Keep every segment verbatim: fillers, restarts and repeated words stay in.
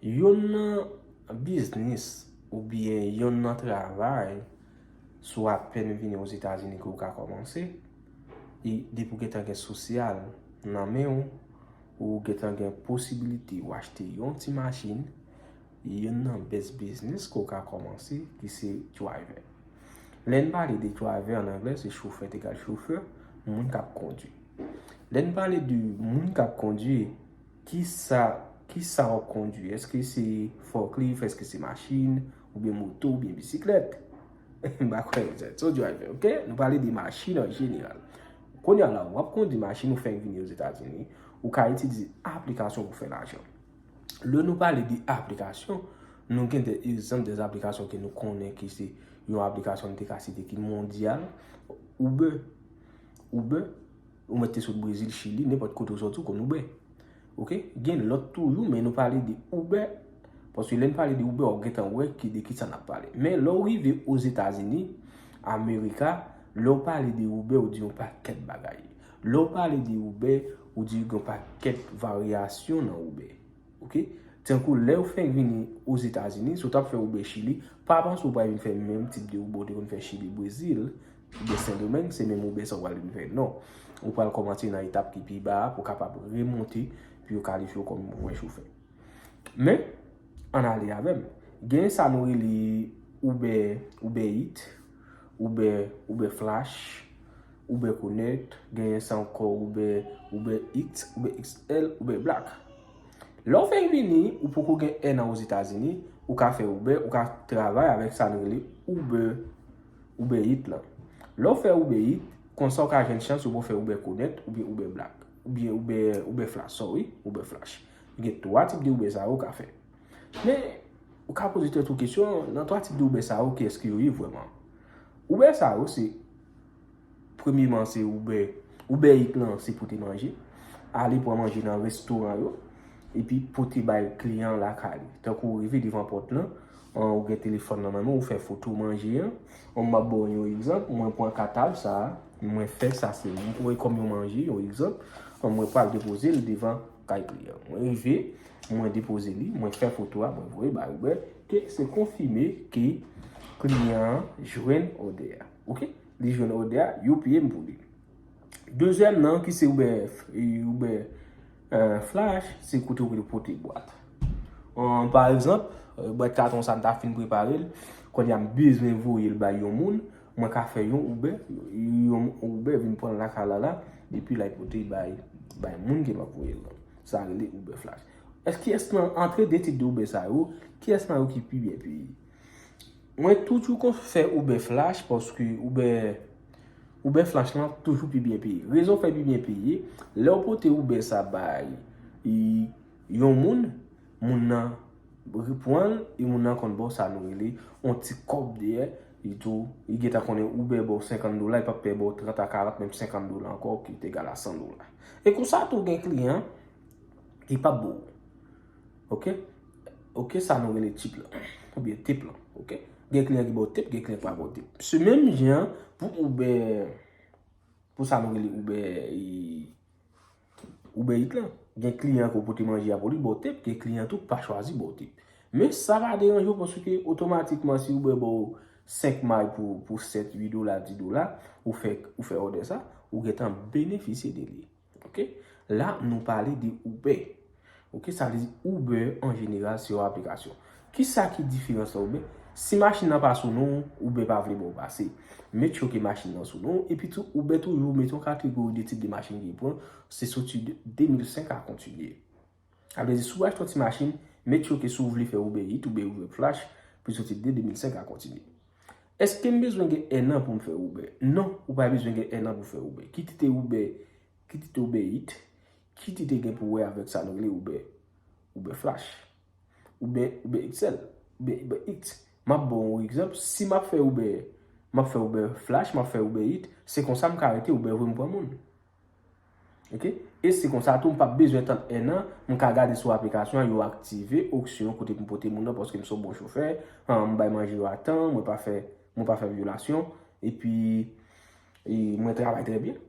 Yonn nan biznis oubyen yonn nan travay, si w apèn vini Ozetazini ke w ka kòmanse, e depi w gentan gen sosyal nan men w, ou gentan gen posibilite w achte yon ti machin, yonn nan best biznis ke w ka kòmanse, ki se driver. Lè n pale de driver an anglè, se chofè, t egal chauffeur, moun k ap kondwi. Lè n pale de moun k ap kondwi, kisa, kisa w ap kondwi? Èske se forklift? Èske se machin? Oubyen moto? Oubyen bisiklèt? M pa kwè se yon driver, ok? Nou pale de machin an jeneral. Kounye a la, w ap kondwi machin, ou fèk vini Ozetazini, ou ka itilize aplikasyon pou fè lajan. Lè nou pale de aplikasyon, nou gen de egzanp de aplikasyon ke nou konnen ki se yon aplikasyon nou te ka site ki mondyal, Uber. Uber, ou mèt te sot Brezil, Chili, nenpòt kote w soti, ou konn Uber. Ok? Gen lòt toujou, men nou pale de Uber. Paske lè n pale de Uber, w gentan wè ki, de ki sa n ap pale. Men lè w rive Ozetazini, Amerika, lè w pale de Uber, ou di yon pakèt bagay. Lè w pale de Uber, ou di yon pakèt varyasyon nan Uber. Ok? Tankou lè w fèk vini Ozetazini, si w t ap fè Uber Chili, pa panse w pral vin fè menm tip de Uber w te konn fè Chili, Brezil, oubyen Sendomeng, se menm Uber sa w pral vin fè. Non. Ou pral kòmanse nan etap ki pi ba a pou w kapab remonte, pou yo kalifye w kòm yon vrè chofè. Men, ann ale avè m. Gen sa nou rele Uber, Uber Eats, Uber, Uber Flash, Uber Connect, genyen sa ankò Uber, Uber Eats, Uber X L, Uber Black. Lè w fèk vini, ou poko gen en an Ozetazini, ou ka fè Uber, ou ka travay avèk sa nou rele Uber, Uber Eats lan. Lè w fè Uber Eats, konsa w ka jwenn chans ou pou fè Uber Connect oubyen Uber Black, oubyen Uber, Uber Flash, sorry, Uber Flash. Gen twa tip de Uber sa yo ou ka fè. Men, ou ka poze tèt ou kesyon, nan twa tip de Uber sa yo, kiyès ki yo ye vrèman? Uber sa yo, se, premyeman, se Uber. Uber Eats lan, se pote manje. Ale pran manje nan restoran yo, epi pote bay kliyan an lakay li. Tankou ou rive devan pòt lan, an, ou gen telefòn nan men w, ou fè foto manje an. An, m ap ba w yon egzanp, mwen pran katab sa a, mwen fè sa se mwen kòm yon manje, yon egzanp. An, mwen pral depoze l devan kay kliyan. Mwen rive, mwen depoze li, mwen fè foto a, mwen voye bay Uber, ke se konfime ke kliyan an jwenn òdè a. Ok? Li jwenn òdè a, yo peye m pou li. Dezyèm nan, ki se Uber, Uber, eh, Flash, se kote ou pote bwat. An, pa egzanp, eh, bwat katon sa m ta fin prepare l, kounye a m bezwen voye l bay yon moun, mwen ka fè yon Uber, yon Uber vin pran l lakay la la, epi l al pote bay, bay moun ke m ap voye l lan. Sa rele Uber Flash. Èske kiyès nan, antre de tip de Uber sa yo, kiyès nan yo ki pi byen peye? Mwen toujou konn fè Uber Flash paske Uber, Uber Flash lan toujou pi byen peye. Rezon fè pi byen peye, lè w pote Uber sa bay, e, yon moun, moun nan pran l, e moun nan konn ba w sa nou rele yon ti kòb dèyè, li tou, li gentan konnen Uber ba w senkant dola, li p ap pè ba w trant a karant, menm senkant dola ankò, ki te egal a san dola. E konsa tou gen kliyan ki p ap ba w. Ok? Ok, sa nou rele tip lan. Oubyen tip lan. Ok? Gen kliyan ki ba w tip, gen kliyan ki pa ba w tip. Se menm jan pou Uber, pou sa nou rele Uber, e, Uber Eats lan. Gen kliyan ke w pote manje a pou li, ba w tip, gen kliyan tou pa chwazi ba w tip. Men sa pa deranje w paske otomatikman si Uber ba w senk may pou, pou sèt, uit dola, dis dola, ou fè, ou fè òdè sa, ou gentan benefisye de li. Ok? La, nou pale de Uber. Ok, sa vle di Uber an jeneral se yon aplikasyon. Kisa ki diferans lan Uber? Si machin nan pa sou non w, Uber pa vle ba w pase. Make sure ke machin nan sou non w, epi tou Uber toujou mete yon kategori de tip de machin ki pran, se soti de de mil senk a kontinye. Sa vle di si w achte yon ti machin, make sure ke si w vle fè Uber Eats oubyen Uber Flash, pou soti de de mil senk a kontinye. Èske m bezwen gen en an pou m fè Uber? Non, ou pa bezwen gen en an pou fè Uber. Kit ite Uber, kit ite Uber Eats, kit ite gen pou wè avèk sa nou rele Uber, Uber Flash, oubyen Uber X L, oubyen Uber Eats. M ap ba w yon egzanp, si m ap fè Uber, m ap fè Uber Flash, m ap fè Uber Eats, se konsa m ka rete Uber voye m pran moun. Ok? E se konsa tou, m p ap bezwen tann en an, m ka gade sou aplikasyon an, yo aktive opsyon kote pou m pote moun nan, paske m se yon bon chofè, an, m bay manje yo a tan, mwen pa fè, mwen pa fè vyolasyon, epi, e mwen travay trè byen.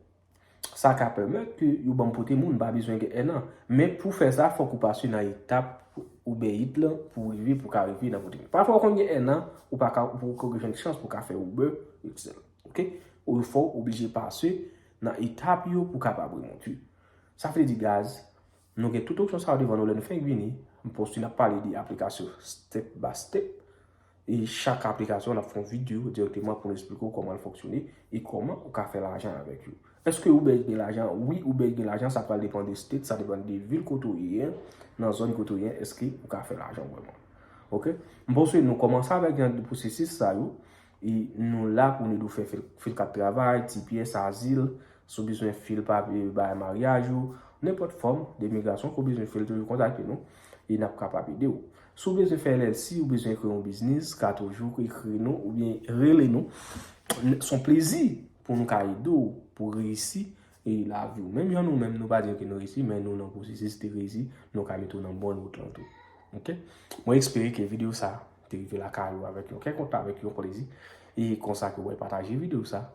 Sa ka pèmèt ke yo ban m pote moun, m pa bezwen gen en an. Men pou fè sa, fòk ou pase nan etap Uber Eats lan pou rive, pou ka rive nan kote m. Pafwa w konn gen ennan, ou pa ka, pou w jwenn chans pou ka fè Uber Eats lan. Ok? Ou fò w oblije pase nan etap yo pou w kapab remonte. Sa vle di, guys, nou gen tout opsyon sa yo devan nou lè nou fenk vini. M panse n ap pale de aplikasyon step by step. E chak aplikasyon, n ap fè yon videyo dirèkteman pou nou eksplike w kòman l fonksyone e kòman ou ka fè lajan avèk yo. Èske Uber Eats gen lajan? Wi, Uber Eats gen lajan, sa pral depann de state, sa depann de vil kote w ye, nan zòn kote w ye, èske ou ka fè lajan vrèman. Ok? M panse nou kòmanse avèk jan de pwosesis sa yo, e nou la pou nou ede w fè fil, fil kat travay, T P S, azil, si w bezwen fil papye, bay maryaj ou, nenpòt fòm de migrasyon ke w bezwen fè, toujou kontakte nou, e n ap kapab ede w. Si w bezwen fè L L C, ou bezwen kreye yon biznis, ka toujou ekri nou, oubyen rele nou. Se yon plezi pou nou ka ede w, pou reyisi, e lavi w. Menm jan nou menm, nou pa di ke nou reyisi, men nou nan pwosesis de reyisi, nou ka mete w nan bòn wout lan tou. Ok? Mwen espere ke videyo sa te rive lakay ou avèk yon kè kontan, avèk yon plezi. E konsa ke w pataje videyo sa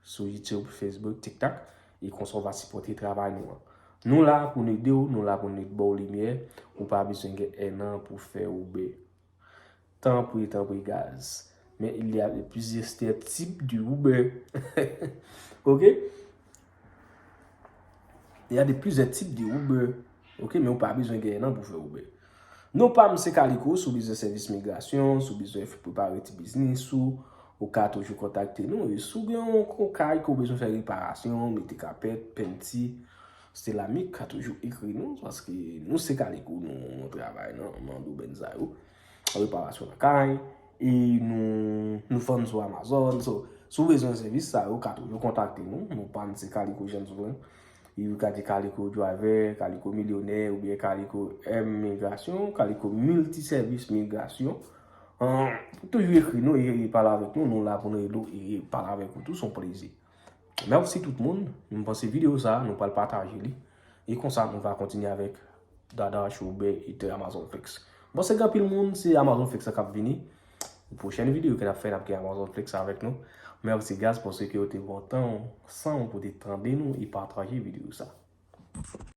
sou YouTube, Facebook, TikTok, e konsa w va sipòte travay nou an. Nou la pou nou ede w, nou la pou nou ba w limyè, ou pa bezwen gen ennan pou fè Uber. Tanpri, tanpri, guys. Men il y a plusieurs types de Uber. Ok? Il y a de plusieurs types de Uber. Ok, men ou pa bezwen gen ennan pou fè Uber. Non pa m se Kaliko, si w bezwen sèvis migrasyon, si w bezwen prepare ti biznis ou, ou ka toujou kontakte nou. E si w gen yon, yon kay ke w bezwen fè reparasyon, mete kapèt, penti, seramik, ka toujou ekri nou, paske nou se Kaliko, nou, nou travay nan, nan domèn sa yo. Reparasyon nan kay, e nou, nou vann sou Amazon. So, si w bezwen sèvis sa yo, ka toujou kontakte nou. Nou pa m se Kaliko Jean Souverain. E ou ka di Kaliko Driver, Kaliko Milyonè, oubyen Kaliko M Migrasyon, Kaliko Miltisèvis Migrasyon. Ahn, toujou ekri nou e, e pale avèk nou. Nou la pou nou ede w e pale avèk ou tou, se yon plezi. Mèsi tout moun. M panse videyo sa, nou pral pataje li. E konsa, nou va kontinye avèk DoorDash, Uber Eats, Amazon Flex. M panse gen anpil moun, se Amazon Flex la k ap vini. Pwochèn videyo ke n ap fè, n ap gen Amazon Flex avèk nou. Mèsi, guys, paske w te pran tan w san w pou te tande nou e pataje videyo sa.